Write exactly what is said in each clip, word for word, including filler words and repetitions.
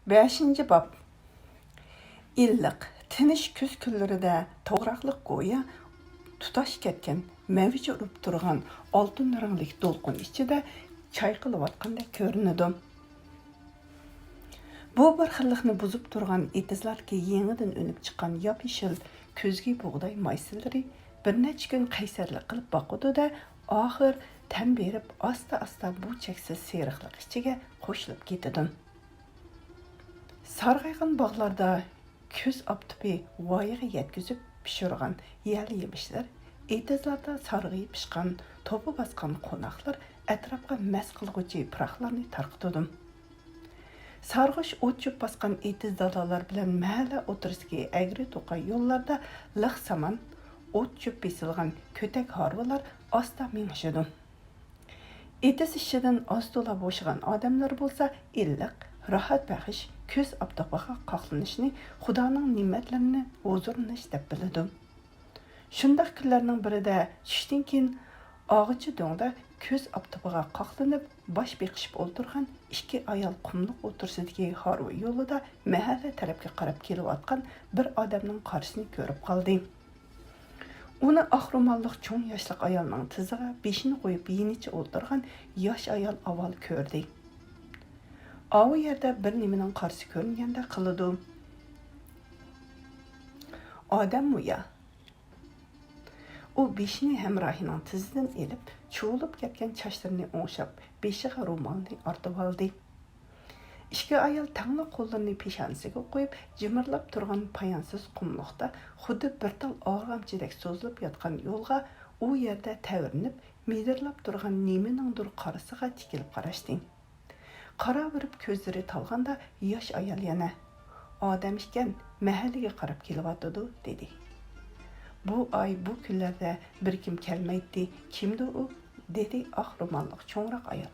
بەشىنچى باب. ئىللىق، تىنچ كۈز كۈنلىرىدە توغراقلىق گويا تۇتاش كەتكەن مەۋج ئۇرۇپ تۇرغان ئالتۇن رەڭلىك دولقۇن ئىچىدە چايقىلىۋاتقاندەك كۆرۈنىدۇ. بۇ بىر خىللىقنى بۇزۇپ تۇرغان ئېتىزلاردىكى يېڭىدىن ئۈنۈپ چىققان ياپيېشىل كۈزگى بۇغداي مايسىلىرى بىر نەچچە كۈن قەيسەرلىك قىلىپ باقىدۇ-دە، ئاخىر تەن بېرىپ، ئاستا-ئاستا بۇ چەكسىز سېرىقلىق ئىچىگە قوشۇلۇپ كېتىدۇ. سارغايغان باغلاردا كۈز ئاپتىپى ۋايىغا يەتكۈزۈپ پىشۇرغان يەل-يېمىشلەر، ئېتىزلاردا سارغىيىپ پىشقان، توپا باسقان قوناقلار ئەتراپقا مەس قىلغۇچى پۇراقلارنى تارقىتىدۇ. سارغۇچ ئوت-چۆپ باسقان ئېتىز دالالار بىلەن مەھەللە ئوتتۇرىسىدىكى ئەگرى-توقاي يوللاردا لىق سامان، ئوت-چۆپ بېسىلغان كۆتەك ھارۋىلار ئاستا مېڭىشىدۇ. ئېتىز ئىچىدىن ئاز-تولا بوشىغان ئادەملەر بولسا ئىللىق، راھەت بەخش كۈز ئاپتاپىغا قاقلىنىشنى خۇدانىڭ نېمەتلىرىنى ھۇزۇرلىنىش دەپ بىلىدۇ. شۇنداق كۈنلەرنىڭ بىرىدە چۈشتىن كېيىن ئاغىچى دۆڭدە كۈز ئاپتاپىغا قاقلىنىپ باش بېقىشىپ ئولتۇرغان ئىككى ئايال قۇملۇق ئوتتۇرىسىدىكى ھارۋا يولىدا مەھەللە تەرەپكە قاراپ كېلىۋاتقان بىر ئادەمنىڭ قارىسىنى كۆرۈپ قالدى. ئۇنى ئاق روماللىق چوڭ ياشلىق ئايالنىڭ تىزىغا بېشىنى قويۇپ يېنىچە ئولتۇرغان ياش ئايال ئاۋۋال كۆردى. ئاۋۇ يەردە بىر نېمىنىڭ قارىسى كۆرۈنگەندەك قىلىدۇ. ئادەممۇ يا؟ ئۇ بېشىنى ھەمراھىنىڭ تىزىدىن ئېلىپ، چۇۋۇلۇپ كەتكەن چاچلىرىنى ئوڭشاپ، بېشىغا رومالنى ئارتىۋالدى. ئىككى ئايال تەڭلا قوللىرىنى پېشانىسىگە قويۇپ، جىمىرلاپ تۇرغان پايانسىز قۇملۇقتا خۇددى بىر تال ئارغامچىدەك سوزۇلۇپ ياتقان يولغا، ئۇ يەردە تەۋرىنىپ، مىدىرلاپ تۇرغان نېمىنىڭدۇر قارىسىغا تىكىلىپ قاراشتى. قاراۋېرىپ كۆزلىرى تالغاندا ياش ئايال يەنە، «ئادەم ئىكەن، مەھەللىگە قاراپ كېلىۋاتىدۇ» دېدى. «بۇ ئاي، بۇ كۈنلەردە بىر كىم كەلمەيتتى، كىمدۇ ئۇ؟» دېدى ئاق روماللىق چوڭراق ئايال.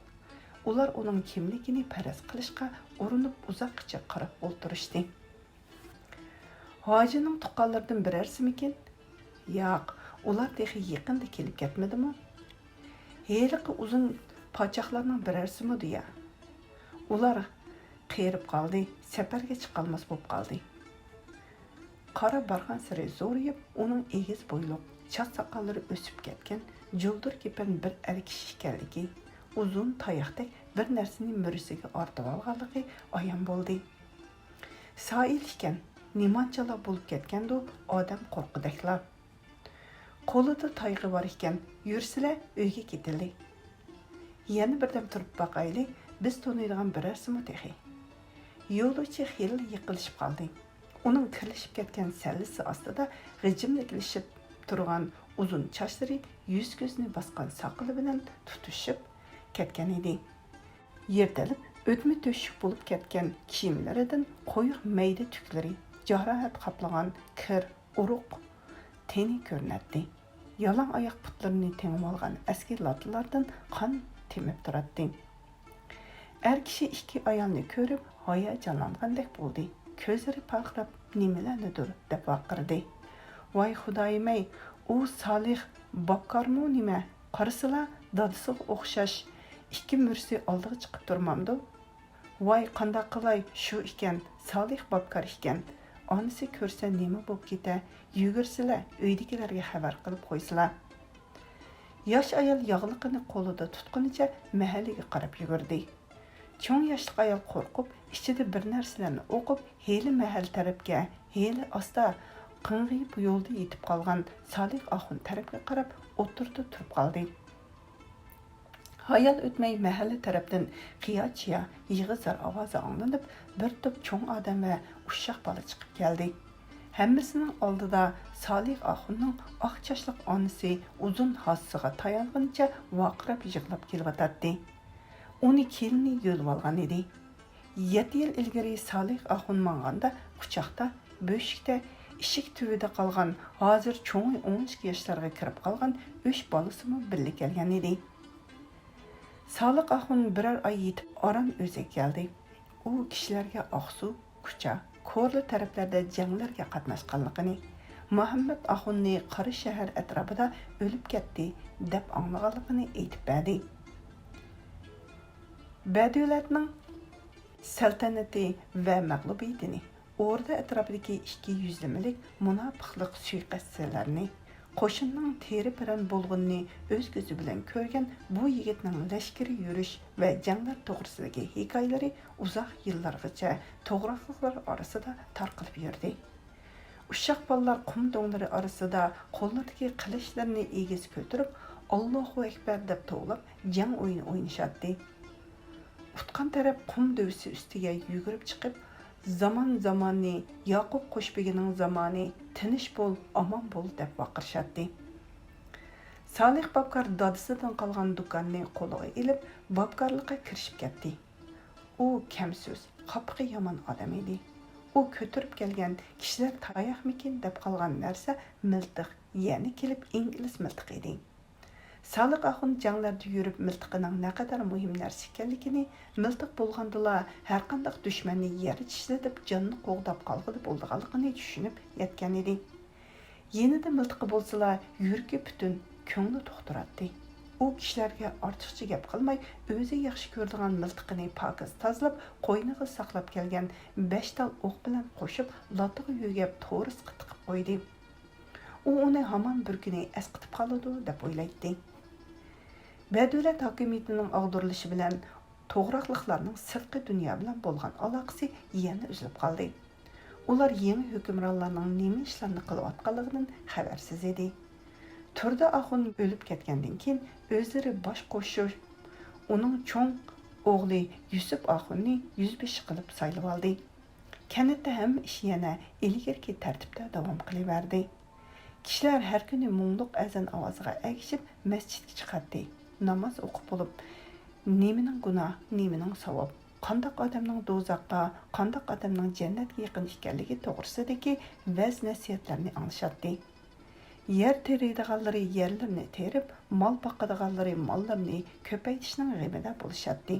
ئۇلار ئۇنىڭ كىملىكىنى پەرەز قىلىشقا ئۇرۇنۇپ ئۇزاققىچە قاراپ ئولتۇرۇشتى. «ھاجىنىڭ تۇغقانلىرىدىن بىرەرسىمىكىن؟» «ياق، ئۇلار تېخى يېقىندا كېلىپ كەتمىدىمۇ؟» «ھېلىقى ئۇزۇن پاچاقلارنىڭ بىرەرسىمۇ دېيە؟» «ئۇلار قېرىپ قالدى، سەپەرگە چىقالماس بوپ قالدى.» قارا بارغانسېرى زورىيىپ، ئۇنىڭ ئېگىز بويلۇق، چاچ ساقاللىرى ئۆسۈپ كەتكەن، جۇلدۇر كېپەن بىر ئەر كىشى ئىكەنلىكى، ئۇزۇن تاياقتەك بىر نەرسىنى مۈرىسىگە ئارتىۋالغانلىقى ئايان بولدى. سائىل ئىكەن، نېمانچىلا بولۇپ كەتكەندۇ ئادەم قورققۇدەكلا. قولىدا تايىقى بار ئىكەن، يۈرسىلە، ئۆيگە كېتىلى. يەنە بىردەم تۇرۇپ باقايلى، بىز تونۇيدىغان بىرەرسىمۇ تېخى. يولۇچى خېلىلا يېقىنلىشىپ قالدى. ئۇنىڭ كىرلىشىپ كەتكەن سەللىسى ئاستىدا غىجىملىكلىشىپ تۇرغان ئۇزۇن چاچلىرى يۈز-كۆزىنى باسقان ساقىلى بىلەن تۇتىشىپ كەتكەن ئىدى. يىرتىلىپ، ئۆتمە تۆشۈك بولۇپ كەتكەن كىيىملىرىدىن قويۇق مەيدە تۈكلىرى، جاراھەت قاپلىغان كىر، ئۇرۇق تېنى كۆرۈنەتتى. يالاڭ ئاياق پۇتلىرىنى تېڭىۋالغان ئەسكى لاتىلاردىن قان تېمىپ تۇراتتى. ئەر كىشى ئىككى ئايالنى كۆرۈپ ھاياجانلانغاندەك بولدى. كۆزلىرى پارقىراپ، «نېمىلەرنىدۇر؟» دەپ ۋارقىرىدى. «ۋاي خۇدايىم-ئەي، ئۇ سالىھ باپكارمۇ نېمە؟ قارىسىلا، دادىسىغا ئوخشاش ئىككى مۈرىسى ئالدىغا چىقىپ تۇرمامدۇ؟» «ۋاي، قانداق قىلاي، شۇ ئىكەن، سالىھ باپكار ئىكەن. ئانىسى كۆرسە نېمە بوپ كېتە؟ يۈگۈرسىلە، ئۆيدىكىلەرگە خەۋەر قىلىپ قويسىلا.» ياش ئايال ياغلىقىنى قولىدا تۇتقىنىچە مەھەللىگە قاراپ يۈگۈردى. چوڭ ياشلىق ئايال قورقۇپ، ئىچىدە بىر نەرسىلەرنى ئوقۇپ، ھېلى مەھەللە تەرەپكە، ھېلى ئاستا، قىڭغىيىپ يولدا يېتىپ قالغان سالىھ ئاخۇن تەرەپكە قاراپ ئوتتۇرىدا تۇرۇپ قالدى. ھايال ئۆتمەي مەھەللە تەرەپتىن قىيا-چىيا، يىغا-زار ئاۋازى ئاڭلىنىپ، بىر توپ چوڭ ئادەم ۋە ئۇششاق بالا چىقىپ كەلدى. ھەممىسىنىڭ ئالدىدا سالىھ ئاخۇننىڭ ئاق چاچلىق ئانىسى ئۇزۇن ھاسىسىغا تايانغىنىچە ۋارقىراپ يىغلاپ كېلىۋاتاتتى. ئۇنى كېلىنى يۆلىۋالغان ئىدى. يەتتە يىل ئىلگىرى سالىھ ئاخۇن ماڭغاندا قۇچاقتا، بۆشۈكتە، ئىشىك تۈۋىدە قالغان، ھازىر چوڭى ئون ئىككى ياشلارغا كىرىپ قالغان ئۈچ بالىسىمۇ بىللە كەلگەن ئىدى. سالىھ ئاخۇن بىرەر ئاي يېتىپ ئاران ئۆزىگە كەلدى. ئۇ كىشىلەرگە ئاقسۇ، كۇچا، كورلا تەرەپلەردە جەڭلەرگە قاتناشقانلىقىنى، مۇھەممەد ئاخۇننى قاراشەھەر ئەتراپىدا ئۆلۈپ كەتتى دەپ ئاڭلىغانلىقىنى ئېيتىپ بەردى. بەدۆلەتنىڭ سەلتەنىتى ۋە مەغلۇبىيىتىنى، ئوردا ئەتراپىدىكى ئىككى يۈزلىمىلىك مۇناپىقلىق سۇيىقەستچىلەرنى، قوشۇننىڭ تېرە-پىرەن بولغىنىنى ئۆز كۆزى بىلەن كۆرگەن بۇ يىگىتنىڭ لەشكىرىي يۈرۈش ۋە جەڭلەر توغرىسىدىكى ھېكايىلىرى ئۇزاق يىللارغىچە توغراقلىقلار ئارىسىدا تارقىلىپ يۈردى. ئۇششاق بالىلار قۇم دۆڭلىرى ئارىسىدا قوللىرىدىكى قىلىچلىرىنى ئېگىز كۆتۈرۈپ، «ئاللاھۇ ئەكبەر» دەپ توۋلاپ، جەڭ ئويۇنى ئوينىشاتتى. ئۇتقان تەرەپ قۇم دۆۋىسى ئۈستىگە يۈگۈرۈپ چىقىپ، «زامان زامانى، ياقۇپ قۇشبېگىنىڭ زامانى، تىنچ بول، ئامان بول» دەپ ۋارقىرىشاتتى. سالىھ باپكار دادىسىدىن قالغان دۇكاننى قولىغا ئېلىپ، باپكارلىققا كىرىشىپ كەتتى. ئۇ كەمسۆز، قاپىقى يامان ئادەم ئىدى. ئۇ كۆتۈرۈپ كەلگەن «كىشىلەر تاياقمىكىن» دەپ قالغان نەرسە مىلتىق، يەنى كېلىپ ئىنگلىز مىلتىقى ئىدى. سالىھ ئاخۇن جەڭلەردە يۈرۈپ مىلتىقىنىڭ نەقەدەر مۇھىم نەرسە ئىكەنلىكىنى، مىلتىق بولغاندىلا ھەرقانداق دۈشمەننى يەردە چىشلىتىپ جانىنى قوغداپ قالغىلى بولىدىغانلىقىنى چۈشىنىپ يەتكەن ئىدى. يېنىدا مىلتىقى بولسىلا يۈرىكى پۈتۈن، كۆڭلى توختۇراتتى. ئۇ كىشىلەرگە ئارتۇقچە گەپ قىلماي، ئۆزى ياخشى كۆرىدىغان مىلتىقىنى پاكىز تازىلاپ، قوينىغا ساقلاپ كەلگەن بەش تال ئوق بىلەن قوشۇپ، لاتىغا يۆگەپ، تورۇسقا تىقىپ قويدى. ئۇ ئۇنى ھامان بىر كۈنى ئەسقىتىپ قالىدۇ، دەپ ئويلايتتى. بەدۆلەت ھاكىمىيىتىنىڭ ئاغدۇرۇلۇشى بىلەن توغراقلىقلارنىڭ سىرتقى دۇنيا بىلەن بولغان ئالاقىسى يەنە ئۈزۈلۈپ قالدى. ئۇلار يېڭى ھۆكۈمرانلارنىڭ نېمە ئىشلارنى قىلىۋاتقانلىقىدىن خەۋەرسىز ئىدى. تۇردى ئاخۇن ئۆلۈپ كەتكەندىن كېيىن، ئۆزلىرى باش قوشۇپ، ئۇنىڭ چوڭ ئوغلى يۈسۈپ ئاخۇننى يۈزبېشى قىلىپ سايلىۋالدى. كەنتتە ھەممە ئىش يەنە ئىلگىرىكى تەرتىپتە داۋام قىلىۋەردى. كىشىلەر ھەر كۈنى مۇڭلۇق ئەزان ئاۋازىغا ئەگىشىپ مەسچىتكە چىقاتتى. ناماز ئوقۇپ بولۇپ، نېمىنىڭ گۇناھ، نېمىنىڭ ساۋاب، قانداق ئادەمنىڭ دوزاخقا، قانداق ئادەمنىڭ جەننەتكە يېقىن ئىكەنلىكى توغرىسىدىكى ۋەز-نەسىھەتلەرنى ئاڭلىشاتتى. يەر تېرىيدىغانلىرى يەرلىرىنى تېرىپ، مال باقىدىغانلىرى ماللىرىنى كۆپەيتىشنىڭ غېمىدە بولۇشاتتى.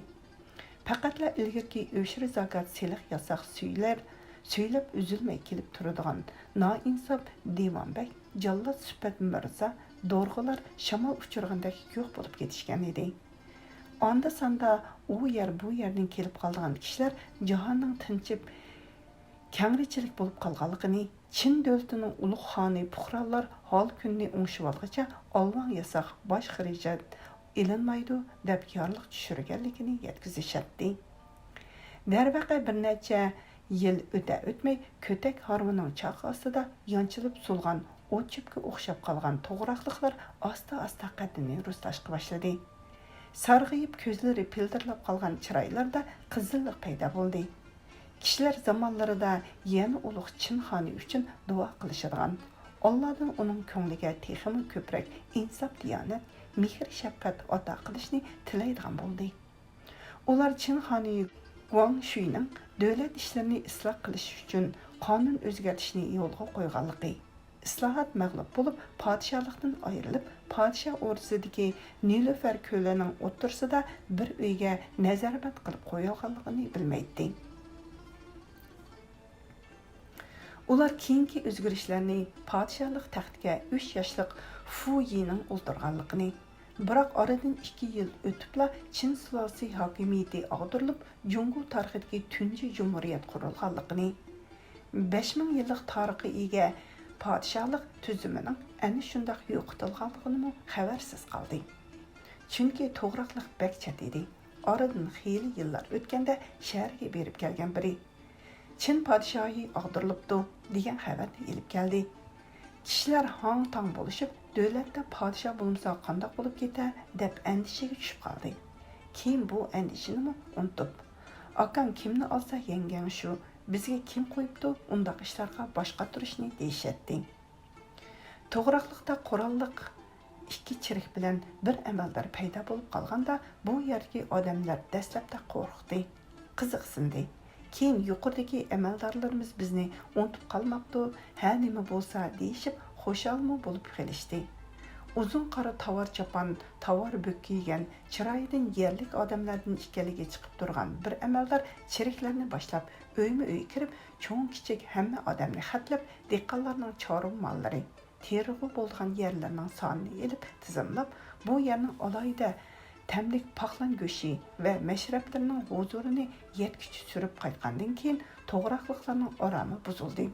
پەقەتلا ئىلگىرىكى ئۆشرە زاكات، سېلىق ياساق سۈيلەر سۈيلەپ ئۈزۈلمەي كېلىپ تۇرىدىغان نائىنساپ دىۋان بەگ، جاللات سۈپەت مىرزا، دورغىلار شامال ئۇچۇرغاندەك يوق بولۇپ كېتىشكەن ئىدى. ئاندا-ساندا ئۇ يەر، بۇ يەردىن كېلىپ قالىدىغان كىشىلەر جاھاننىڭ تىنچىپ، كەڭرىچىلىك بولۇپ قالغانلىقىنى، چىن دۆلىتىنىڭ ئۇلۇغ خانى پۇقرالار ھال-كۈننى ئوڭشىۋالغىچە ئالۋاڭ ياساق، باج خىراجەت ئېلىنمايدۇ، دەپ يارلىق چۈشۈرگەنلىكىنى يەتكۈزۈشەتتى. دەرۋەقە، بىر نەچچە يىل ئۆتە-ئۆتمەي، كۆتەك ھارۋىنىڭ چاقى ئاستىدا يانچىلىپ سولغان ئوت-چۆپكە ئوخشاپ قالغان توغراقلىقلار ئاستا-ئاستا قەددىنى رۇسلاشقا باشلىدى. سارغىيىپ، كۆزلىرى پىلدىرلاپ قالغان چىرايلاردا قىزىللىق پەيدا بولدى. كىشىلەر زامانلىرىدا يەنە ئۇلۇغ چىن خانى ئۈچۈن دۇئا قىلىشىدىغان، ئاللادىن ئۇنىڭ كۆڭلىگە تېخىمۇ كۆپرەك ئىنساپ-دىيانەت، مېھىر-شەپقەت ئاتا قىلىشنى تىلەيدىغان بولدى. ئۇلار چىن خانى گۇاڭشۈينىڭ دۆلەت ئىشلىرىنى ئىسلاھ قىلىش ئۈچۈن قانۇن ئۆزگەرتىشنى يولغا قويغانلىقى، ئىسلاھات مەغلۇپ بولۇپ، پادىشاھلىقتىن ئايرىلىپ، پادىشاھ ئوردىسىدىكى نىلۇفەر كۆلىنىڭ ئوتتۇرىسىدا بىر ئۆيگە نەزەربەند قىلىپ قويۇلغانلىقىنى بىلمەيتتى. ئۇلار كېيىنكى ئۆزگىرىشلەرنى، پادىشاھلىق تەختىگە ئۈچ ياشلىق فۇ يىنىڭ ئولتۇرغانلىقىنى، بىراق ئارىدىن ئىككى يىل ئۆتۈپلا چىن سۇلالىسى ھاكىمىيىتى ئاغدۇرۇلۇپ، جۇڭگو تارىخىدىكى تۇنجى جۇمھۇرىيەت قۇرۇلغانلىقىنى، بەش مىڭ يىللىق تارىخقا ئىگە پادىشاھلىق تۈزۈمىنىڭ ئەنە شۇنداق يوقىتىلغانلىقىنىمۇ خەۋەرسىز قالدى. چۈنكى توغراقلىق بەك چەت ئىدى. ئارىدىن خېلى يىللار ئۆتكەندە شەھەرگە بېرىپ كەلگەن بىرى، «چىن پادىشاھى ئاغدۇرۇلۇپتۇ» دېگەن خەۋەرنى ئېلىپ كەلدى. كىشىلەر ھاڭ-تاڭ بولۇشۇپ، «دۆلەتتە پادىشاھ بولمىسا قانداق بولۇپ كېتە؟» دەپ ئەندىشىگە چۈشۈپ قالدى. كېيىن بۇ ئەندىشىنىمۇ ئۇنتۇپ، «ئاكاڭ كىمنى ئالسا يەڭگەڭ شۇ، بىزگە كىم قويۇپتۇ ئۇنداق ئىشلارغا باش قاتۇرۇشنى؟» دېيىشەتتى. توغراقلىقتا قوراللىق ئىككى چېرىك بىلەن بىر ئەمەلدار پەيدا بولۇپ قالغاندا، بۇ يەردىكى ئادەملەر دەسلەپتە قورقتى، قىزىقسىندى. كېيىن يۇقىرىدىكى ئەمەلدارلىرىمىز بىزنى ئۇنتۇپ قالماپتۇ، ھە نېمە بولسا دېيىشىپ خۇشالمۇ بولۇپ قېلىشتى. ئۇزۇن قارا تاۋار چاپان، تاۋار بۆك كىيگەن، چىرايىدىن يەرلىك ئادەملەردىن ئىكەنلىكى چىقىپ تۇرغان بىر ئەمەلدار چېرىكلەرنى باشلاپ ئۆيمۇ ئۆي كىرىپ، چوڭ كىچىك ھەممە ئادەمنى خەتلەپ، دېھقانلارنىڭ چارۋا ماللىرى، تېرىغۇ بولىدىغان يەرلىرىنىڭ سانىنى ئېلىپ تىزىملاپ، بۇ يەرنىڭ ئالاھىدە تەملىك پاقلان گۆشى ۋە مەشرەپلىرىنىڭ ھۇزۇرىنى يەتكۈچە سۈرۈپ قايتقاندىن كېيىن، توغراقلىقلارنىڭ ئارامى بۇزۇلدى.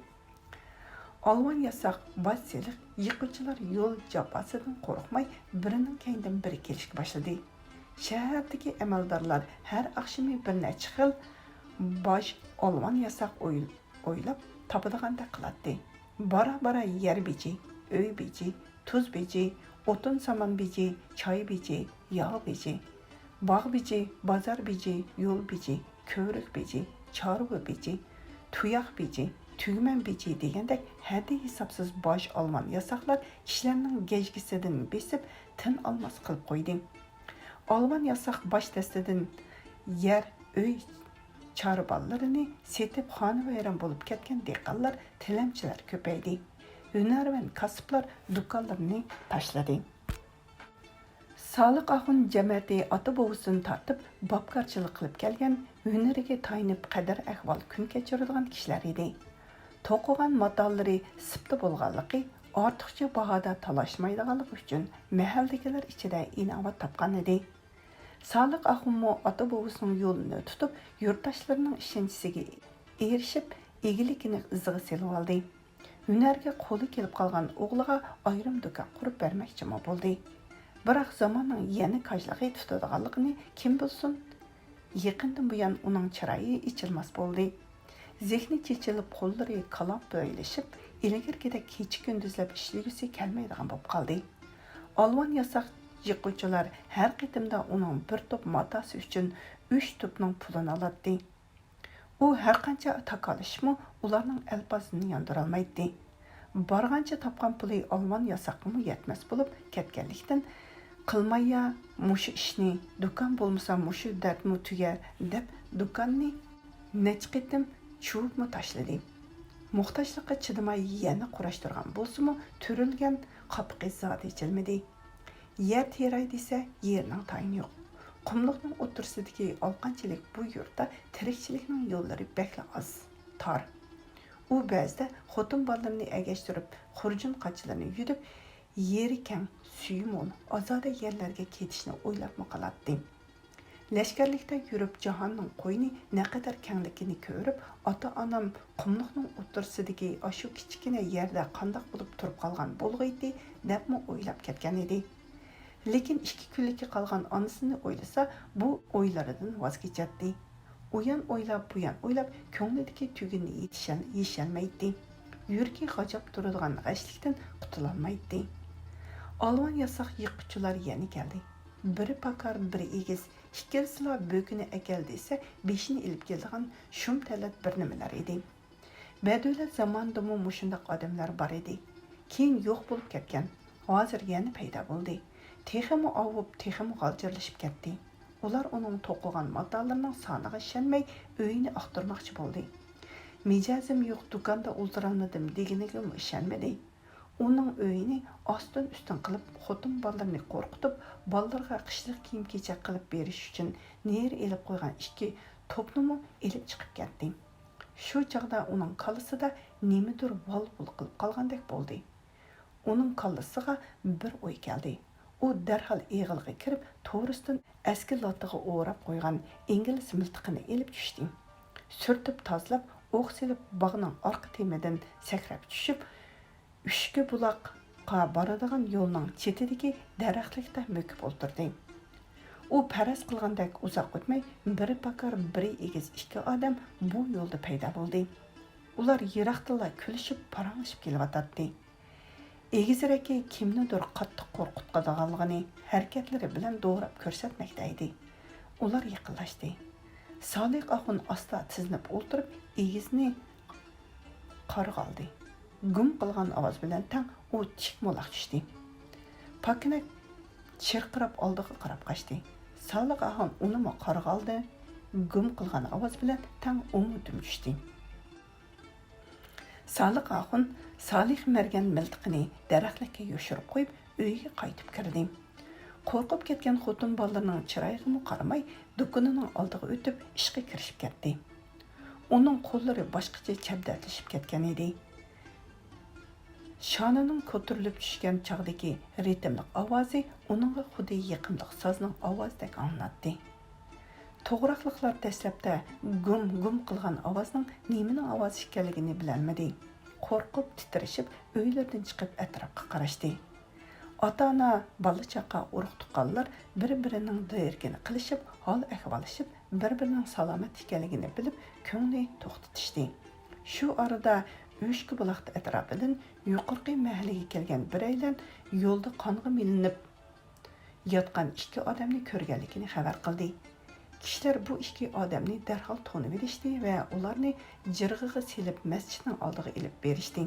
ئالۋان ياساق باج سېلىق يىغقۇچىلار يول جاپاسىدىن قورقماي، بىرىنىڭ كەينىدىن بىرى كېلىشكە باشلىدى. شەھەردىكى ئەمەلدارلار ھەر ئاخشىمى بىر نەچچە خىل باج، ئالۋان ياساق ئويل-، ئويلاپ تاپىدىغاندەك قىلاتتى. بارا-بارا يەر بېجى، ئۆي بېجى، تۇز بېجى، ئوتۇن-سامان بېجى، چاي بېجى، ياغ بېجى، باغ بېجى، بازار بېجى، يول بېجى، كۆۋرۈك بېجى، چارۋا بېجى، تۇياق بېجى، تۈگمەن بېجى دېگەندەك ھەددى-ھېسابسىز باج، ئالۋان ياساقلار كىشىلەرنىڭ گەجگىسىدىن بېسىپ، تىن ئالماس قىلىپ قويدى. ئالۋان ياساق باج دەستىدىن يەر، ئۆي، چارۋانلىرىنى سېتىپ خانىۋەيران بولۇپ كەتكەن دېھقانلار، تىلەمچىلەر كۆپەيدى. ھۈنەرۋەن كاسىپلار دۇكانلىرىنى تاشلىدى. سالىق ئاخۇن جەمەتى ئاتا-بوۋىسىدىن تارتىپ باپكارچىلىق قىلىپ كەلگەن، ھۈنىرىگە تايىنىپ قەدىر-ئەھۋال كۈن كەچۈرىدىغان كىشىلەر ئىدى. توقۇغان ماتالىرى سىپتا بولغانلىقى، ئارتۇقچە باھادا تالاشمايدىغانلىقى ئۈچۈن مەھەللىدىكىلەر ئىچىدە ئىناۋەت تاپقان ئىدى. سالىق ئاخۇنمۇ ئاتا-بوۋىسىنىڭ يولىنى تۇتۇپ، يۇرتداشلىرىنىڭ ئىشەنچىسىگە ئېرىشىپ، ئىگىلىكىنى ئىزىغا سېلىۋالدى. ھۈنەرگە قولى كېلىپ قالغان ئوغلىغا ئايرىم دۇكان قۇرۇپ بەرمەكچىمۇ بولدى. بىراق زاماننىڭ يەنە كاجلىقى تۇتىدىغانلىقىنى كىم بىلسۇن؟ يېقىندىن بۇيان ئۇنىڭ چىرايى ئېچىلماس بولدى. زېھنى چېچىلىپ، قوللىرى كالاپتىلىشىپ، ئىلگىرىكىدەك كېچە-كۈندۈزلەپ ئىشلىگۈسى كەلمەيدىغان بولۇپ قالدى. ئالۋان ياساق يىغقۇچىلار ھەر قېتىمدا ئۇنىڭ بىر توپ ماتاسى ئۈچۈن ئۈچ توپنىڭ پۇلىنى ئالاتتى. ئۇ ھەرقانچە تاكالىشىپمۇ، ئۇلارنىڭ ئەلپازىنى ياندۇرالمايتتى. بارغانچە تاپقان پۇلى ئالۋان ياساققىمۇ يەتمەس بولۇپ كەتكەنلىكتىن، «قىلماييا مۇشۇ ئىشنى، دۇكان بولمىسا مۇشۇ دەردمۇ تۈگەر» دەپ، دۇكاننى نەچچە قېتىم چۇۋۇپمۇ تاشلىدى. موھتاجلىققا چىدىماي يەنە قۇراشتۇرغان بولسىمۇ، تۈرۈلگەن قاپىقى زادى ئېچىلمىدى. يەر تېرەي دېسە، يېرىنىڭ تايىنى يوق. قۇملۇقنىڭ ئوتتۇرىسىدىكى ئالقانچىلىك بۇ يۇرتتا تىرىكچىلىكنىڭ يوللىرى بەكلا ئاز، تار. ئۇ بەزىدە خوتۇن بالىلىرىنى ئەگەشتۈرۈپ، خۇرجۇن قاچىلىرىنى يۈدۈپ، يېرى كەڭ، سۈيى مول، ئازادە يەرلەرگە كېتىشنى ئويلاپمۇ قالاتتى. لەشكەرلىكتە يۈرۈپ، جاھاننىڭ قوينى نەقەدەر كەڭلىكىنى كۆرۈپ، «ئاتا-ئانام قۇملۇقنىڭ ئوتتۇرىسىدىكى ئاشۇ كىچىككىنە يەردە قانداق بولۇپ تۇرۇپ قالغان بولغىيتتى» دەپمۇ ئويلاپ كەتكەن ئىدى. لېكىن ئىككى كۈنلۈككە قالغان ئانىسىنى ئويلىسا، بۇ ئويلىرىدىن ۋاز كېچەتتى. ئۇيان ئويلاپ، بۇيان ئويلاپ، كۆڭلىدىكى تۈگۈننى يېتىشەل-، يېشەلمەيتتى. يۈرىكى غاجاپ تۇرىدىغان غەشلىكتىن قۇتۇلالمايتتى. ئالۋان ياساق يىغقۇچىلار يەنە كەلدى. بىرى پاكار، بىرى ئېگىز، ئىككىلىسىلا بۆكىنى ئەكەل دېسە، بېشىنى ئېلىپ كېلىدىغان شۇم تەلەت بىر نېمىلەر ئىدى. بەدۇلەت زامانىدىمۇ مۇشۇنداق ئادەملەر بار ئىدى. كېيىن يوق بولۇپ كەتكەن، ھازىر يەنە پەيدا بولدى. تېخىمۇ ئاۋۇپ، تېخىمۇ غالجىرلىشىپ كەتتى. ئۇلار ئۇنىڭ توقۇغان ماتالىرىنىڭ سانىغا ئىشەنمەي، ئۆيىنى ئاختۇرماقچى بولدى. «مىجەزىم يوق، دۇكاندا ئولتۇرالمىدىم» دېگىنىگىمۇ ئىشەنمىدى. ئۇنىڭ ئۆيىنى ئاستىن-ئۈستۈن قىلىپ، خوتۇن بالىلىرىنى قورقۇتۇپ، بالىلىرىغا قىشلىق كىيىم-كېچەك قىلىپ بېرىش ئۈچۈن نېرى ئېلىپ قويغان ئىككى توپنىمۇ ئېلىپ چىقىپ كەتتى. شۇ چاغدا ئۇنىڭ كاللىسىدا نېمىدۇر ۋال-ۋۇل قىلىپ قالغاندەك بولدى. ئۇنىڭ كاللىسىغا بىر ئوي كەلدى. ئۇ دەرھال ئېغىلغا كىرىپ، تورۇستىن ئەسكى لاتىغا ئوراپ قويغان ئىنگلىز مىلتىقىنى ئېلىپ چۈشتى. سۈرتۈپ تازىلاپ، ئوق سېلىپ، باغنىڭ ئارقا تېمىدىن سەكرەپ چۈشۈپ، ئۈشكە بۇلاققا بارىدىغان يولنىڭ چېتىدىكى دەرەخلىكتە مۆكۈپ ئولتۇردى. ئۇ پەرەز قىلغاندەك ئۇزاق ئۆتمەي، بىرى پاكار، بىرى ئېگىز ئىككى ئادەم بۇ يولدا پەيدا بولدى. ئۇلار يىراقتىنلا كۈلۈشۈپ، پاراڭلىشىپ كېلىۋاتاتتى. ئېگىزرەكى كىمنىدۇر قاتتىق قورقۇتقانلىقىنى ھەرىكەتلىرى بىلەن دوراپ كۆرسەتمەكتە ئىدى. ئۇلار يېقىنلاشتى. سالىق ئاخۇن ئاستا تىزلىنىپ ئولتۇرۇپ، ئېگىزنى قارىغا ئالدى. گۈم قىلغان ئاۋاز بىلەن تەڭ ئۇ چىك-مولاق چۈشتى. پاكىنە چىرقىراپ ئالدىغا قاراپ قاچتى. سالىق ئاخۇن ئۇنىمۇ قارىغا ئالدى. گۈم قىلغان ئاۋاز بىلەن تەڭ ئۇمۇ دۈم چۈشتى. سالىق ئاخۇن سالىخ مەرگەن مىلتىقىنى دەرەخلىككە يوشۇرۇپ قويۇپ، ئۆيىگە قايتىپ كىردى. قورقۇپ كەتكەن خوتۇن بالىلىرىنىڭ چىرايىغىمۇ قارىماي، دۇكىنىنىڭ ئالدىغا ئۆتۈپ، ئىشقا كىرىشىپ كەتتى. ئۇنىڭ قوللىرى باشقىچە چەبدەتلىشىپ كەتكەن ئىدى. شانىنىڭ كۆتۈرۈلۈپ چۈشكەن چاغدىكى رىتىملىق ئاۋازى ئۇنىڭغا خۇددى يېقىملىق سازنىڭ ئاۋازىدەك ئاڭلىناتتى. توغراقلىقلار دەسلەپتە گۇم-گۇم قىلغان ئاۋازنىڭ نېمىنىڭ ئاۋازى ئىكەنلىكىنى بىلەلمىدى. قورقۇپ، تىترىشىپ، ئۆيلىرىدىن چىقىپ ئەتراپقا قاراشتى. ئاتا-ئانا، بالا-چاقا، ئۇرۇق-تۇغقانلار بىر-بىرىنىڭ دېرىكىنى قىلىشىپ، ھال-ئەھۋاللىشىپ، بىر-بىرىنىڭ سالامەت ئىكەنلىكىنى بىلىپ، كۆڭلى توختىتىشتى. شۇ ئارىدا ئۈشكە بۇلاق ئەتراپىدىن يۇقىرىقى مەھەللىگە كەلگەن بىرەيلەن يولدا قانغا مىلىنىپ ياتقان ئىككى ئادەمنى كۆرگەنلىكىنى خەۋەر قىلدى. كىشىلەر بۇ ئىككى ئادەمنى دەرھال تونۇۋېلىشتى ۋە ئۇلارنى جىرغىغا سېلىپ مەسچىتنىڭ ئالدىغا ئېلىپ بېرىشتى.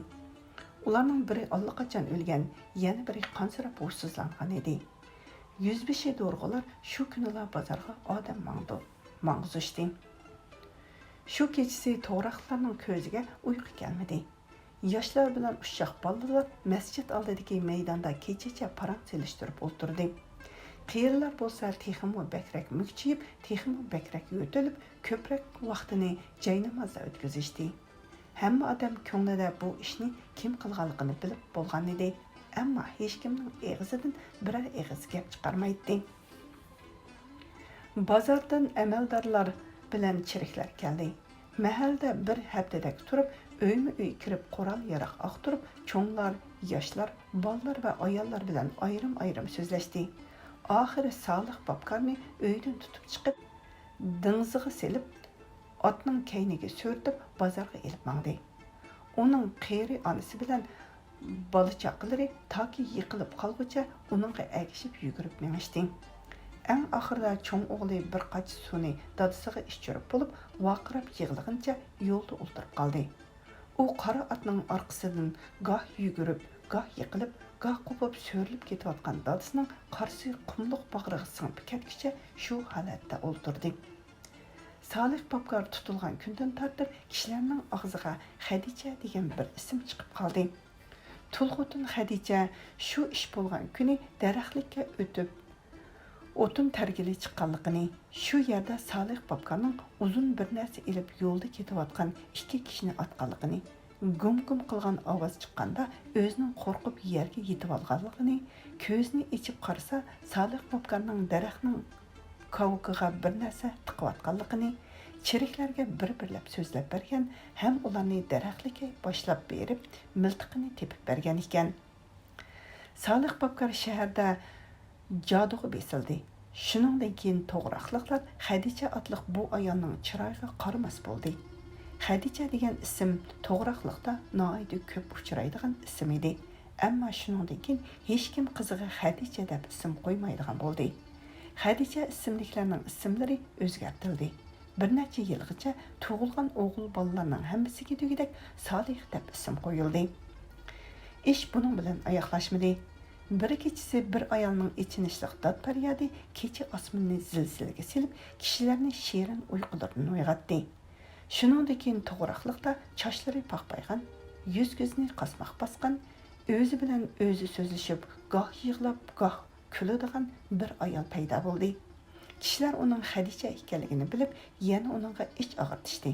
ئۇلارنىڭ بىرى ئاللىقاچان ئۆلگەن، يەنە بىرى قانسىراپ ھوشسىزلانغان ئىدى. يۈزبېشى دورىغۇلار شۇ كۈنىلا بازارغا ئادەم ماڭدۇ-، ماڭغۇزۇشتى. شۇ كېچىسى توغراقلارنىڭ كۆزىگە ئۇيقۇ كەلمىدى. ياشلار بىلەن ئۇششاق بالىلار مەسچىت ئالدىدىكى مەيداندا كېچىچە پاراڭ سېلىشتۇرۇپ ئولتۇردى. قېرىلار بولسا تېخىمۇ بەكرەك مۈكچىيىپ، تېخىمۇ بەكرەك يۆتىلىپ، كۆپرەك ۋاقتىنى جاينامازدا ئۆتكۈزۈشتى. ھەممە ئادەم كۆڭلىدە بۇ ئىشنى كىم قىلغانلىقىنى بىلىپ بولغانىدى، ئەمما ھېچكىمنىڭ ئېغىزىدىن بىرەر ئېغىز گەپ چىقارمايتتى. بازاردىن ئەمەلدارلار بىلەن چېرىكلەر كەلدى. مەھەلدە بىر ھەپتىدەك تۇرۇپ، ئۆيمۇ ئۆي كىرىپ، قورال-ياراغ ئاختۇرۇپ، چوڭلار، ياشلار، بالىلار ۋە ئاياللار بىلەن ئايرىم-ئايرىم سۆزلەشتى. ئاخىرى سالىھ باپكارنى ئۆيدىن تۇتۇپ چىقىپ، دېڭىزغا سېلىپ، ئاتنىڭ كەينىگە سۆرىتىپ، بازارغا ئېلىپ ماڭدى. ئۇنىڭ قېرى ئانىسى بىلەن بالا-چاقىلىرى تاكى يىقىلىپ قالغۇچە ئۇنىڭغا ئەگىشىپ يۈگۈرۈپ مېڭىشتى. ئەڭ ئاخىرىدا چوڭ ئوغلى بىر قاچا سۇنى دادىسىغا ئىچۈرۈپ بولۇپ، ۋارقىراپ يىغلىغىنىچە يولدا ئولتۇرۇپ قالدى. ئۇ قارا ئاتنىڭ ئارقىسىدىن گاھ يۈگۈرۈپ، گاھ يىقىلىپ، گاھ قوپۇپ سۆرىلىپ كېتىۋاتقان دادىسىنىڭ قارىسى قۇملۇق باغرىغا سىڭىپ كەتكۈچە شۇ ھالەتتە ئولتۇردى. سالىھ باپكار تۇتۇلغان كۈندىن تارتىپ كىشىلەرنىڭ ئاغزىغا خەدىچە دېگەن بىر ئىسىم چىقىپ قالدى. تۇل خوتۇن خەدىچە شۇ ئىش بولغان كۈنى دەرەخلىككە ئۆتۈپ، ئوتۇن تەرگىلى چىققانلىقىنى، شۇ يەردە سالىھ باپكارنىڭ ئۇزۇن بىر نەرسە ئېلىپ يولدا كېتىۋاتقان ئىككى كىشىنى ئاتقانلىقىنى، گۇم-گۇم قىلغان ئاۋاز چىققاندا ئۆزىنىڭ قورقۇپ يەرگە يېتىۋالغانلىقىنى، كۆزىنى ئېچىپ قارىسا، سالىھ باپكارنىڭ دەرەخنىڭ كاۋىكىغا بىر نەرسە تىقىۋاتقانلىقىنى، چېرىكلەرگە بىر-بىرلەپ سۆزلەپ بەرگەن ھەم ئۇلارنى دەرەخلىككە باشلاپ بېرىپ، مىلتىقىنى تېپىپ بەرگەن ئىكەن. سالىھ باپكار شەھەردە جادۇغا بېسىلدى. شۇنىڭدىن كېيىن توغراقلىقلار خەدىچە ئاتلىق بۇ ئايالنىڭ چىرايىغا قارىماس بولدى. خەدىچە دېگەن ئىسىم توغراقلىقتا ناھايىتى كۆپ ئۇچرايدىغان ئىسىم ئىدى. ئەمما شۇنىڭدىن كېيىن ھېچكىم قىزىغا خەدىچە دەپ ئىسىم قويمايدىغان بولدى. خەدىچە ئىسىملىكلەرنىڭ ئىسىملىرى ئۆزگەرتىلدى. بىر نەچچە يىلغىچە تۇغۇلغان ئوغۇل بالىلارنىڭ ھەممىسىگە دېگۈدەك سالىھ دەپ ئىسىم قويۇلدى. ئىش بۇنىڭ بىلەن ئاياغلاشمىدى. بىر كېچىسى بىر ئايالنىڭ ئېچىنىشلىق داد-پەريادى كېچە ئاسمىنىنى زىلزىلىگە سېلىپ، كىشىلەرنى شېرىن ئۇيقۇلىرىدىن ئويغاتتى. شۇنىڭدىن كېيىن توغراقلىقتا چاچلىرى پاقپايغان، يۈز-كۆزىنى قاسماق باسقان، ئۆزى بىلەن ئۆزى سۆزلىشىپ، گاھ يىغلاپ، گاھ كۈلىدىغان بىر ئايال پەيدا بولدى. كىشىلەر ئۇنىڭ خەدىچە ئىكەنلىكىنى بىلىپ، يەنە ئۇنىڭغا ئىچ ئاغرىتىشتى.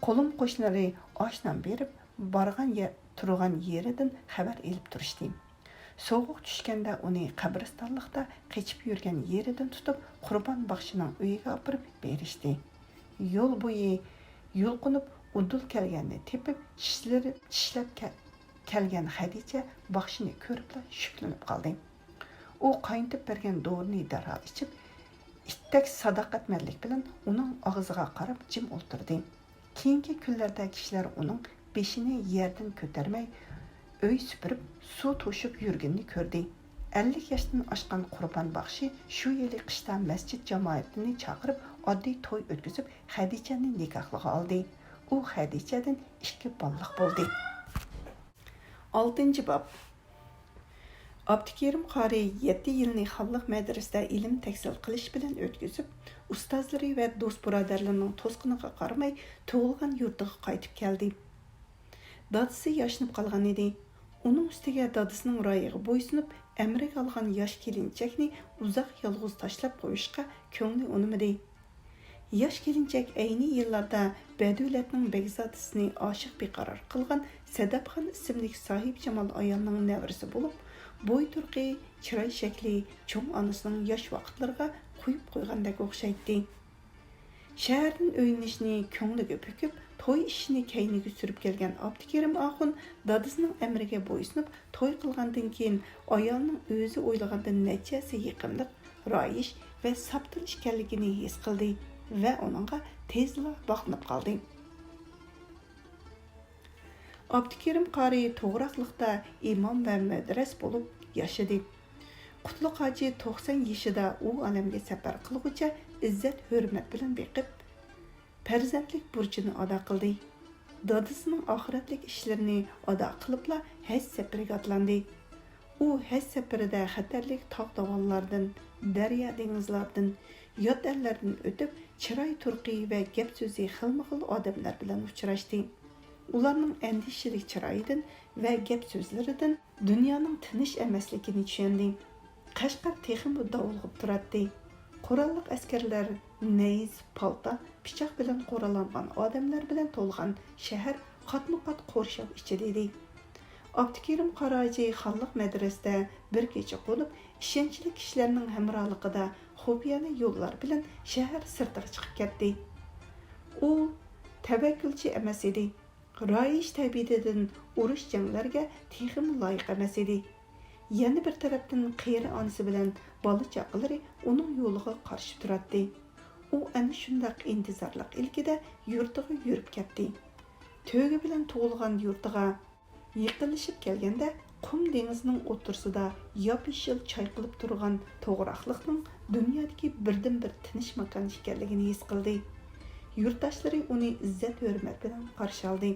قولۇم-قوشنىلىرى ئاش-نان بېرىپ، بارغان يە-، تۇرغان يېرىدىن خەۋەر ئېلىپ تۇرۇشتى. سوغۇق چۈشكەندە ئۇنى قەبرىستانلىقتا قېچىپ يۈرگەن يېرىدىن تۇتۇپ، قۇربان باخشىنىڭ ئۆيىگە ئاپىرىپ بېرىشتى. يول بويى يۇلقۇنۇپ ئۇدۇل كەلگەننى تېپىپ، چىشلىرى چىشلەپ كە-، كەلگەن خەدىچە باخشىنى كۆرۈپلا شۈكلىنىپ قالدى. ئۇ قاينىتىپ بەرگەن دورىنى دەرھال ئىچىپ، ئىتتەك ساداقەتمەنلىك بىلەن ئۇنىڭ ئاغزىغا قاراپ جىم ئولتۇردى. كېيىنكى كۈنلەردە كىشىلەر ئۇنىڭ بېشىنى يەردىن كۆتەرمەي، ئۆي سۈپۈرۈپ، سۇ توشۇپ يۈرگىنىنى كۆردى. ئەللىك ياشتىن ئاشقان قۇربان باخشى شۇ يىلى قىشتا مەسچىت جامائىتىنى چاقىرىپ، ئاددىي توي ئۆتكۈزۈپ، خەدىچەنى نىكاھلىققا ئالدى. ئۇ خەدىچەدىن ئىككى بالىلىق بولدى. ئالتىنچى باب. ئابدۇكېرىم قارى يەتتە يىلنى خانلىق مەدرىسىدە ئىلىم تەھسىل قىلىش بىلەن ئۆتكۈزۈپ، ئۇستازلىرى ۋە دوست-بۇرادەرلىرىنىڭ توسقىنىغا قارىماي، تۇغۇلغان يۇرتىغا قايتىپ كەلدى. دادىسى ياشىنىپ قالغان ئىدى. ئۇنىڭ ئۈستىگە دادىسىنىڭ رايىغا بويسۇنۇپ، ئەمرىگە ئالغان ياش كېلىنچەكنى ئۇزاق يالغۇز تاشلاپ قويۇشقا كۆڭلى ئۇنىمىدى. ياش كېلىنچەك ئەينى يىللاردا بەدۇلەتنىڭ بەگزادىسىنى ئاشىق بىقارار قىلغان سەدەپخان ئىسىملىك ساھىبجامال ئايالنىڭ نەۋرىسى بولۇپ، بوي تۇرقى، چىراي شەكلى چوڭ ئانىسىنىڭ ياش ۋاقىتلىرىغا قويۇپ قويغاندەك ئوخشايتتى. شەھەردىن ئۆيلىنىشنى كۆڭلىگە پۈكۈپ، توي ئىشىنى كەينىگە سۈرۈپ كەلگەن ئابدۇكېرىم ئاخۇن دادىسىنىڭ ئەمرىگە بويسۇنۇپ توي قىلغاندىن كېيىن، ئايالنىڭ ئۆزى ئويلىغاندىن نەچچە ھەسسە يېقىملىق، رايىش ۋە ساپتىل ئىكەنلىكىنى ھېس قىلدى ۋە ئۇنىڭغا تېزلا باغلىنىپ قالدى. ئابدۇكېرىم قارى توغراقلىقتا ئىمام ۋە مەدرەس بولۇپ ياشىدى. قۇتلۇق ھاجى توقسان يېشىدا ئۇ ئالەمگە سەپەر قىلغۇچە ئىززەت-ھۆرمەت بىلەن بېقىپ، پەرزەنتلىك بۇرچىنى ئادا قىلدى. دادىسىنىڭ ئاخىرەتلىك ئىشلىرىنى ئادا قىلىپلا ھەج سەپىرىگە ئاتلاندى. ئۇ ھەج سەپىرىدە خەتەرلىك تاغ-داۋانلاردىن، دەريا-دېڭىزلاردىن، يات ئەللەردىن ئۆتۈپ، چىراي تۇرقى ۋە گەپ-سۆزى خىلمۇخىل ئادەملەر بىلەن ئۇچراشتى. ئۇلارنىڭ ئەندىشىلىك چىرايىدىن ۋە گەپ-سۆزلىرىدىن دۇنيانىڭ تىنچ ئەمەسلىكىنى چۈشەندى. قەشقەر تېخىمۇ داۋۇلغىپ تۇراتتى. قوراللىق ئەسكەرلەر، نەيزە، پالتا، پىچاق بىلەن قوراللانغان ئادەملەر بىلەن تولغان شەھەر قاتمۇقات قورشاۋ ئىچىدە ئىدى. ئابدۇكېرىم قاراجى خانلىق مەدرىسىدە بىر كېچە قونۇپ، ئىشەنچلىك كىشىلەرنىڭ ھەمراھلىقىدا خۇپىيانە يوللار بىلەن شەھەر سىرتىغا چىقىپ كەتتى. ئۇ تەۋەككۈلچى ئەمەس ئىدى. رايىش تەبىئىتىدىن ئۇرۇش-جەڭلەرگە تېخىمۇ لايىق ئەمەس ئىدى. يەنە بىر تەرەپتىن، قېرى ئانىسى بىلەن بالا-چاقىلىرى ئۇنىڭ يولىغا قارشى تۇراتتى. ئۇ ئەنە شۇنداق ئىنتىزارلىق ئىلكىدە يۇرتىغا يۈرۈپ كەتتى. تۆگە بىلەن تۇغۇلغان يۇرتىغا يېقىنلىشىپ كەلگەندە، قۇم دېڭىزنىڭ ئوتتۇرىسىدا ياپيېشىل چايقىلىپ تۇرغان توغراقلىقنىڭ دۇنيادىكى بىردىنبىر تىنچ ماكان ئىكەنلىكىنى ھېس قىلدى. يۇرتداشلىرى ئۇنى ئىززەت-ھۆرمەت بىلەن قارشى ئالدى.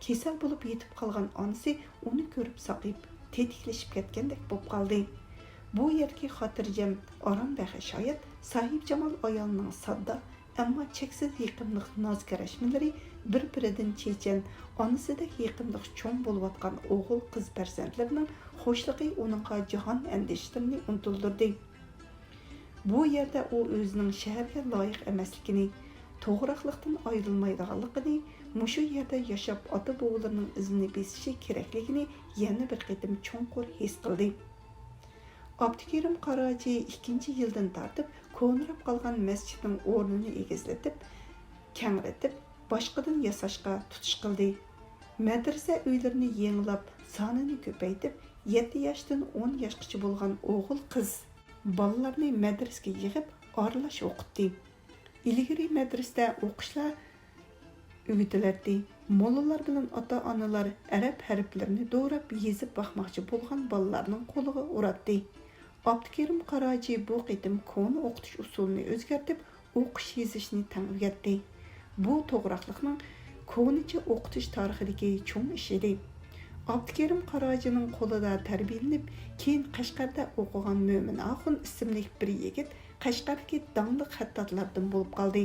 كېسەل بولۇپ يېتىپ قالغان ئانىسى ئۇنى كۆرۈپ ساقىيىپ، تېتىكلىشىپ كەتكەندەك بولۇپ قالدى. بۇ يەردىكى خاتىرجەم، ئارام بەخش ھايات ساھىبجامال ئايالنىڭ ساددا، ئەمما چەكسىز يېقىملىق ناز-كەرەشمىلىرى بىر-بىرىدىن چېچەن، ئانىسىدەك يېقىملىق چوڭ بولۇۋاتقان ئوغۇل-قىز پەرزەنتلىرىنىڭ خۇشلۇقى ئۇنىڭغا جاھان ئەندىشىلىرىنى ئۇنتۇلدۇردى. بۇ يەردە ئۇ ئۆزىنىڭ شەھەرگە لايىق ئەمەسلىكىنى، توغراقلىقتىن ئايرىلمايدىغانلىقىنى، مۇشۇ يەردە ياشاپ ئاتا-بوۋىلىرىنىڭ ئىزىنى بېسىشى كېرەكلىكىنى يەنە بىر قېتىم چوڭقۇر ھېس قىلدى. ئابدۇكېرىم قاراجى ئىككىنچى يىلدىن تارتىپ كونىراپ قالغان مەسچىتنىڭ ئورنىنى ئېگىزلىتىپ، كەڭرىتىپ، باشقىدىن ياساشقا تۇتۇش قىلدى. مەدرىسە ئۆيلىرىنى يېڭىلاپ، سانىنى كۆپەيتىپ، يەتتە ياشتىن ئون ياشقىچە بولغان ئوغۇل-قىز بالىلارنى مەدرىسىگە يىغىپ، ئارىلاش ئوقۇتتى. ئىلگىرى مەدرىسىدە ئوقۇشلار ئۆگىتىلەتتى. موللىلار بىلەن ئاتا-ئانىلار ئەرەب ھەرپلىرىنى دوراپ يېزىپ باقماقچى بولغان بالىلارنىڭ قولىغا ئۇراتتى. ئابدۇكېرىم قاراجى بۇ قېتىم كونا ئوقۇتۇش ئۇسۇلىنى ئۆزگەرتىپ، ئوقۇش-يېزىشنى تەڭ ئۆگەتتى. بۇ توغراقلىقنىڭ كونىچە ئوقۇتۇش تارىخىدىكى چوڭ ئىش ئىدى. ئابدۇكېرىم قاراجىنىڭ قولىدا تەربىيەلىنىپ، كېيىن قەشقەردە ئوقۇغان مۆمىن ئاخۇن ئىسىملىك بىر يىگىت قەشقەردىكى داڭلىق خەتتاتلاردىن بولۇپ قالدى.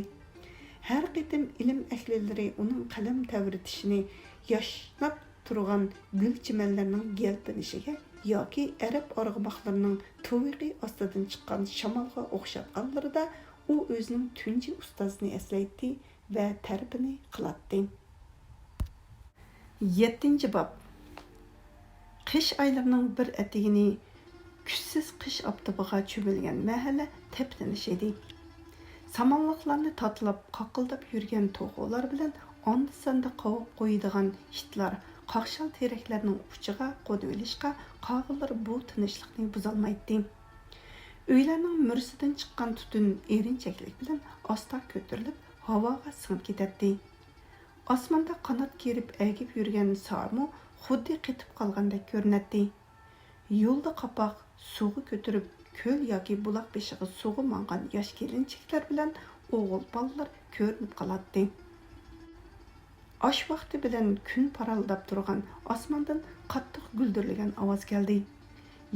ھەر قېتىم ئىلىم ئەھلىلىرى ئۇنىڭ قەلەم تەۋرىتىشىنى ياشناپ تۇرغان گۈل-چىمەنلەرنىڭ يەلپۈنۈشىگە ياكى ئەرەب ئارغىماقلىرىنىڭ تۇۋىقى ئاستىدىن چىققان شامالغا ئوخشاتقانلىرىدا، ئۇ ئۆزىنىڭ تۇنجى ئۇستازىنى ئەسلەيتتى ۋە تەرىپىنى قىلاتتى. يەتتىنچى باب. قىش ئايلىرىنىڭ بىر ئەتىگىنى كۈچسىز قىش ئاپتىپىغا چۆمۈلگەن مەھەللە تەپتىنىش ئىدى. سامانلىقلارنى تاتىلاپ، قاقىلداپ يۈرگەن توخۇلار بىلەن ئاندا-ساندا قاۋاپ قويىدىغان ئىتلار قاقشال تېرەكلەرنىڭ ئۇچىغا قونۇۋېلىشقا، قاغىلار بۇ تىنچلىقنى بۇزالمايتتى. ئۆيلەرنىڭ مۈرىسىدىن چىققان تۈتۈن ئېرىنچەكلىك بىلەن ئاستا كۆتۈرۈلۈپ، ھاۋاغا سىڭىپ كېتەتتى. ئاسماندا قانات كېرىپ ئەگىپ يۈرگەن سارمۇ خۇددى قېتىپ قالغاندەك كۆرۈنەتتى. يولدا قاپاق، سۇغا كۆتۈرۈپ، كۆل ياكى بۇلاق بېشىغا سۇغا ماڭغان ياش كېلىنچەكلەر بىلەن ئوغۇل بالىلار كۆرۈنۈپ قالاتتى. ئاش ۋاقتى بىلەن كۈن پارىلداپ تۇرغان ئاسماندىن قاتتىق گۈلدۈرلىگەن ئاۋاز كەلدى.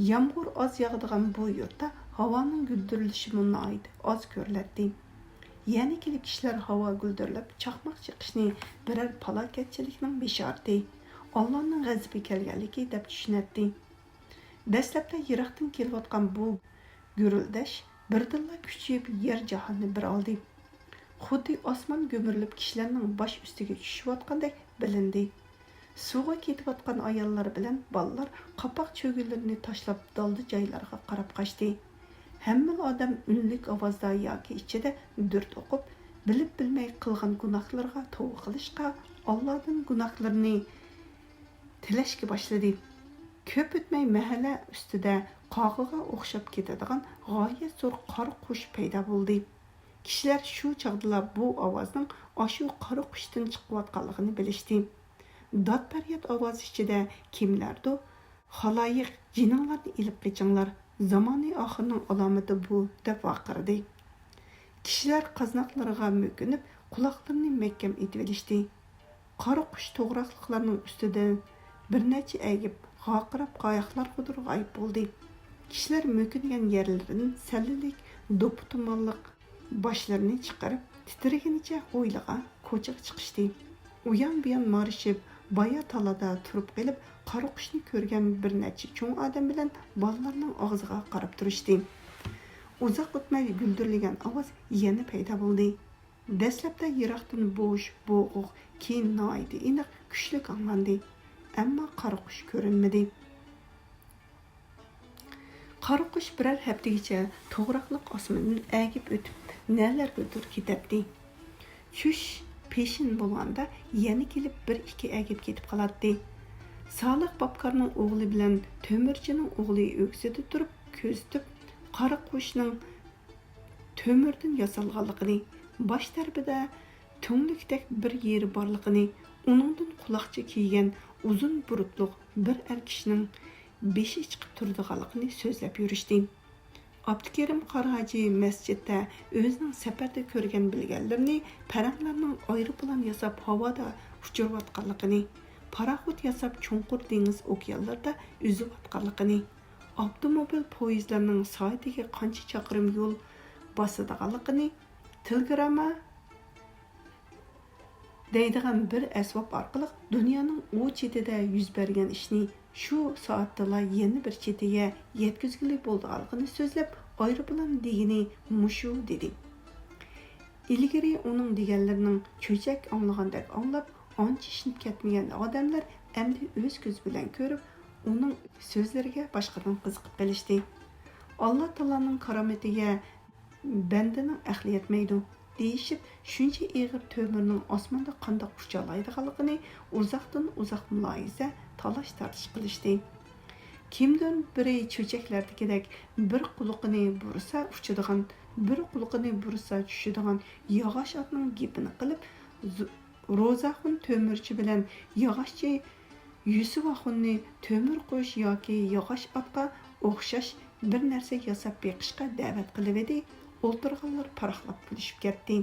يامغۇر ئاز ياغىدىغان بۇ يۇرتتا ھاۋانىڭ گۈلدۈرلىشىمۇ ناھايىتى ئاز كۆرۈلەتتى. يەنە كېلىپ كىشىلەر ھاۋا گۈلدۈرلەپ، چاقماق چېقىشنى بىرەر پالاكەتچىلىكنىڭ بېشارىتى، ئاللانىڭ غەزىپى كەلگەنلىكى دەپ چۈشىنەتتى. دەسلەپتە يىراقتىن كېلىۋاتقان بۇ گۈرۈلدەش بىردىنلا كۈچىيىپ، يەر جاھاننى بىر ئالدى. خۇددى ئاسمان گۈمۈرۈلۈپ كىشىلەرنىڭ باش ئۈستىگە چۈشۈۋاتقاندەك بىلىندى. سۇغا كېتىۋاتقان ئاياللار بىلەن بالىلار قاپاق چۆگىلىرىنى تاشلاپ دالدا جايلارغا قاراپ قاچتى. ھەممىلا ئادەم ئۈنلۈك ئاۋازدا ياكى ئىچىدە دۈرد ئوقۇپ، بىلىپ بىلمەي قىلغان گۇناھلىرىغا توۋا قىلىشقا، ئاللادىن گۇناھلىرىنى تىلەشكە باشلىدى. كۆپ ئۆتمەي مەھەللە ئۈستىدە قاغىغا ئوخشاپ كېتىدىغان غايەت زور قارا قۇش پەيدا بولدى. كىشىلەر شۇ چاغدىلا بۇ ئاۋازنىڭ ئاشۇ قارا قۇشتىن چىقىۋاتقانلىقىنى بىلىشتى. داد-پەرياد ئاۋازى ئىچىدە كىملەردۇ، «خالايىق، جېنىڭلارنى ئېلىپ قېچىڭلار، زامانى ئاخىرنىڭ ئالامىتى بۇ» دەپ ۋارقىرىدى. كىشىلەر قازناقلىرىغا مۆكۈنۈپ، قۇلاقلىرىنى مەھكەم ئېتىۋېلىشتى. قارا قۇش توغراقلىقلارنىڭ ئۈستىدىن بىر نەچچە ئەگىپ، غارقىراپ قاياقلارغىدۇر غايىب بولدى. كىشىلەر مۆكۈنگەن يەرلىرىدىن سەللىلىك دوپپا-تۇمانلىق باشلىرىنى چىقىرىپ، تىترىگىنىچە ھويلىغا، كوچىغا چىقىشتى. ئۇيان-بۇيان مارىشىپ، بايا تالادا تۇرۇپ قېلىپ، قارا قۇشنى كۆرگەن بىر نەچچە چوڭ ئادەم بىلەن بالىلارنىڭ ئاغزىغا قاراپ تۇرۇشتى. ئۇزاق ئۆتمەي گۈلدۈرلىگەن ئاۋاز يەنە پەيدا بولدى. دەسلەپتە يىراقتىن بوش، بوغۇق، كېيىن ناھايىتى ئېنىق، كۈچلۈك ئاڭلاندى. ئەمما قارا قۇش كۆرۈنمىدى. قارا قۇش بىرەر ھەپتىگىچە توغراقلىق ئاسماندىن ئەگىپ ئۆتۈپ، نەلەرگىدۇر كېتەتتى. چۈش پېشىن بولغاندا يەنە كېلىپ بىر-ئىككى ئەگىپ كېتىپ قالاتتى. سالىھ باپكارنىڭ ئوغلى بىلەن تۆمۈرچىنىڭ ئوغلى ئۆگزىدە تۇرۇپ كۆزىتىپ، قارا قۇشنىڭ تۆمۈردىن ياسالغانلىقىنى، باش تەرىپىدە تۈڭلۈكتەك بىر يېرى بارلىقىنى، ئۇنىڭدىن قۇلاقچا كىيگەن ئۇزۇن بۇرۇتلۇق بىر ئەر كىشىنىڭ بېشى چىقىپ تۇرىدىغانلىقىنى سۆزلەپ يۈرۈشتى. ئابدۇكېرىم قاراھاجى مەسچىتتە ئۆزىنىڭ سەپەردە كۆرگەن بىلگەنلىرىنى، پەرەڭلەرنىڭ ئايروپىلان ياساپ ھاۋادا ئۇچۇرۇۋاتقانلىقىنى، پاراخوت ياساپ چوڭقۇر دېڭىز ئوكيانلىرىدا ئۈزۈۋاتقانلىقىنى، ئاپتوموبىل پويىزلىرىنىڭ سائىتىگە قانچە چاقىرىم يول باسىدىغانلىقىنى، تېلېگرامما دەيدىغان بىر ئەسۋاب ئارقىلىق دۇنيانىڭ ئۇ چېتىدە يۈز بەرگەن ئىشنى شۇ سائەتتىلا يەنە بىر چېتىگە يەتكۈزگىلى بولىدىغانلىقىنى سۆزلەپ، ئايروپىلان دېگىنى مۇشۇ، دېدى. ئىلگىرى ئۇنىڭ دېگەنلىرىنىڭ چۆچەك ئاڭلىغاندەك ئاڭلاپ، ئانچە ئىشىنىپ كەتمىگەن ئادەملەر ئەمدى ئۆز كۆزى بىلەن كۆرۈپ، ئۇنىڭ سۆزلىرىگە باشقىدىن قىزىقىپ قېلىشتى. ئاللا تائالانىڭ كارامىتىگە بەندىنىڭ ئەقلى يەتمەيدۇ، دېيىشىپ، شۇنچە ئېغىر تۆمۈرنىڭ ئاسماندا قانداق ئۇچالايدىغانلىقىنى ئۇزاقتىن ئۇزاق مۇلاھىزە، تالاش-تارتىش قىلىشتى. كىمدۇر بىرى چۆچەكلەردىكىدەك بىر قۇلىقىنى بۇرسا ئۇچىدىغان، بىر قۇلىقىنى بۇرسا چۈشىدىغان ياغاچ ئاتنىڭ گېپىنى قىلىپ، زۇ-، روزاخۇن تۆمۈرچى بىلەن ياغاچچى يۈسۈپ ئاخۇننى تۆمۈر قۇش ياكى ياغاچ ئاتقا ئوخشاش بىر نەرسە ياساپ بېقىشقا دەۋەت قىلىۋىدى، ئولتۇرغانلار پاراقلاپ كۈلۈشۈپ كەتتى.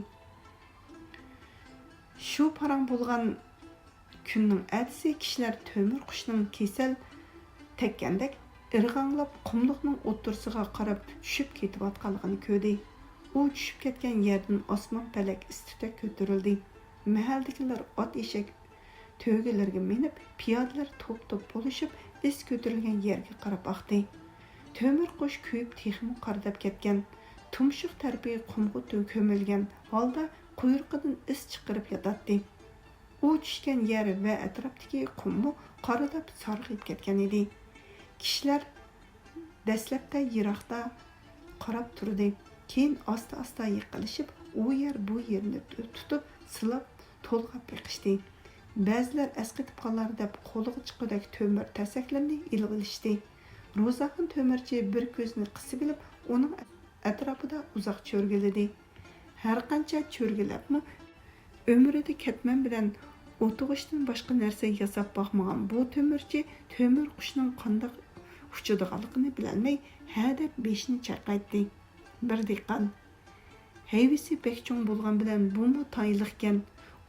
شۇ پاراڭ بولغان كۈننىڭ ئەتىسى كىشىلەر تۆمۈر قۇشنىڭ كېسەل تەگكەندەك ئىرغاڭلاپ قۇملۇقنىڭ ئوتتۇرىسىغا قاراپ چۈشۈپ كېتىۋاتقانلىقىنى كۆردى. ئۇ چۈشۈپ كەتكەن يەردىن ئاسمان پەلەك ئىس-تۈتەك كۆتۈرۈلدى. مەھەللىدىكىلەر ئات ئېشەك تۆگىلىرىگە مىنىپ، پىيادىلەر توپ-توپ بولۇشۇپ، ئىس كۆتۈرۈلگەن يەرگە قاراپ ئاقتى. تۆمۈر قۇش كۆيۈپ تېخىمۇ قارىداپ كەتكەن، تۇمشۇق تەرىپى قۇمغا تۆ-، كۆمۈلگەن ھالدا قۇيرۇقىدىن ئىس چىقىرىپ ياتاتتى. ئۇ چۈشكەن يەر ۋە ئەتراپتىكى قۇممۇ قارىداپ سارغىيىپ كەتكەن ئىدى. كىشىلەر دەسلەپتە يىراقتا قاراپ تۇردى. كېيىن ئاستا-ئاستا يېقىنلىشىپ، ئۇ يەر، بۇ يەرنى تۇتۇپ، سىلاپ، تولغاپ بېقىشتى. بەزىلەر ئەسقېتىپ قالار دەپ قولىغا چىققۇدەك تۆمۈر تەسەكلىرىنى ئېلىۋېلىشتى. روزاخۇن تۆمۈرچى بىر كۆزىنى قىسىۋېلىپ، ئۇنىڭ ئەتراپىدا ئۇزاق چۆرگىلىدى. ھەرقانچە چۆرگىلەپمۇ، ئۆمرىدە كەتمەن بىلەن ئوتۇغۇچتىن باشقا نەرسە ياساپ باقمىغان بۇ تۆمۈرچى تۆمۈر قۇشنىڭ قانداق ئۇچىدىغانلىقىنى بىلەلمەي، ھە دەپ بېشىنى چايقايتتى. بىر دېھقان، ھەيۋىسى بەك چوڭ بولغان بىلەن بۇمۇ تايىنلىقكەن،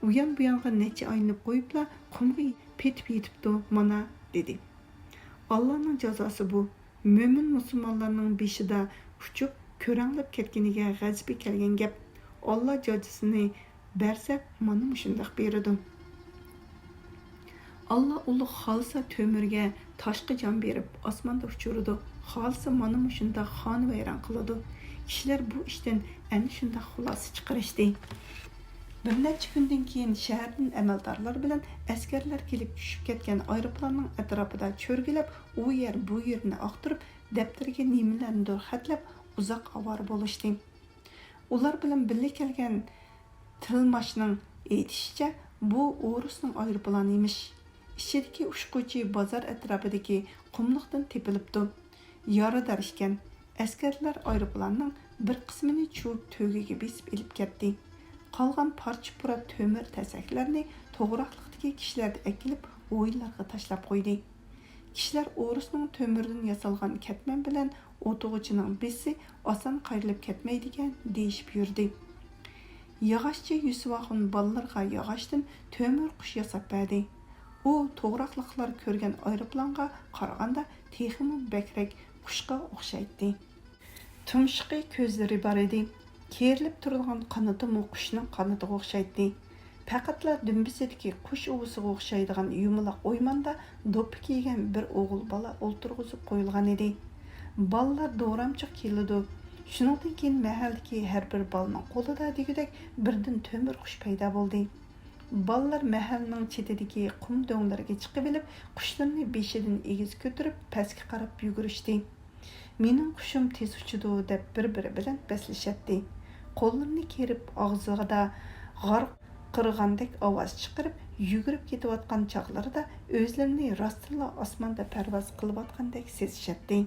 ئۇيان-بۇيانغا نەچچە ئايلىنىپ قويۇپلا قۇمغا پېتىپ يېتىپتۇ مانا، دېدى. ئاللانىڭ جازاسى بۇ. مۆمىن مۇسۇلمانلارنىڭ بېشىدا ئۇچۇپ، كۆرەڭلەپ كەتكىنىگە غەزىپى كەلگەن گەپ. ئاللا جازىسىنى بەرسە، مانا مۇشۇنداق بېرىدۇ. ئاللا ئۇلۇغ خالىسا تۆمۈرگە، تاشقا جان بېرىپ، ئاسماندا ئۇچۇرىدۇ، خالىسا مانا مۇشۇنداق خانىۋەيران قىلىدۇ. كىشىلەر بۇ ئىشتىن ئەنە شۇنداق خۇلاسە چىقىرىشتى. بىر نەچچە كۈندىن كېيىن شەھەردىن ئەمەلدارلار بىلەن ئەسكەرلەر كېلىپ چۈشۈپ كەتكەن ئايروپىلاننىڭ ئەتراپىدا چۆرگىلەپ، ئۇ يەر بۇ يەرنى ئاختۇرۇپ، دەپتىرىگە نېمىلەرنىدۇر خەتلەپ، ئۇزاق ئاۋارە بولۇشتى. ئۇلار بىلەن بىللە كەلگەن تىلماشنىڭ ئېيتىشىچە، بۇ ئورۇسنىڭ ئايروپىلانى ئىمىش. ئىچىدىكى ئۇچقۇچى بازار ئەتراپىدىكى قۇملۇقتىن تېپىلىپتۇ. يارىدار ئىكەن. ئەسكەرلەر ئايروپىلاننىڭ بىر قىسمىنى چۇۋۇپ تۆگىگە بېسىپ ئېلىپ كەتتى. قالغان پارچە-پۇرات تۆمۈر تەسەكلەرنى توغراقلىقتىكى كىشىلەر ئەكېلىپ ھويلىلارغا تاشلاپ قويدى. كىشىلەر ئورۇسنىڭ تۆمۈردىن ياسالغان كەتمەن بىلەن ئوتۇغۇچىنىڭ بېسى ئاسان قايرىلىپ كەتمەيدىكەن دېيىشىپ يۈردى. ياغاچچى يۈسۈپ ئاخۇن بالىلىرىغا ياغاچتىن تۆمۈر قۇش ياساپ بەردى. ئۇ توغراقلىقلار كۆرگەن ئايروپىلانغا قارىغاندا تېخىمۇ بەكرەك قۇشقا ئوخشايتتى. تۇمشۇقى، كۆزلىرى بار ئىدى. كېرىلىپ تۇرىدىغان قانىتىمۇ قۇشنىڭ قانىتىغا ئوخشايتتى. پەقەتلا دۈمبىسىدىكى قۇش ئۇۋىسىغا ئوخشايدىغان يۇمىلاق ئويماندا دوپپا كىيگەن بىر ئوغۇل بالا ئولتۇرغۇزۇپ قويۇلغان ئىدى. بالىلار دورامچۇق كېلىدۇ. شۇنىڭدىن كېيىن مەھەللىدىكى ھەر بىر بالىنىڭ قولىدا دېگۈدەك بىردىن تۆمۈر قۇش پەيدا بولدى. بالىلار مەھەللىنىڭ چېتىدىكى قۇم دۆڭلىرىگە چىقىۋېلىپ، قۇشلىرىنى بېشىدىن ئېگىز كۆتۈرۈپ، پەسكە قاراپ يۈگۈرۈشتى. «مېنىڭ قۇشۇم تېز ئۇچىدۇ» دەپ، بىر-بىرى بىلەن بەسلىشەتتى. قوللىرىنى كېرىپ، ئاغزىدا غارقىرىغاندەك ئاۋاز چىقىرىپ، يۈگۈرۈپ كېتىۋاتقان چاغلىرىدا ئۆزلىرىنى راستتىنلا ئاسماندا پەرۋاز قىلىۋاتقاندەك سېزىشەتتى.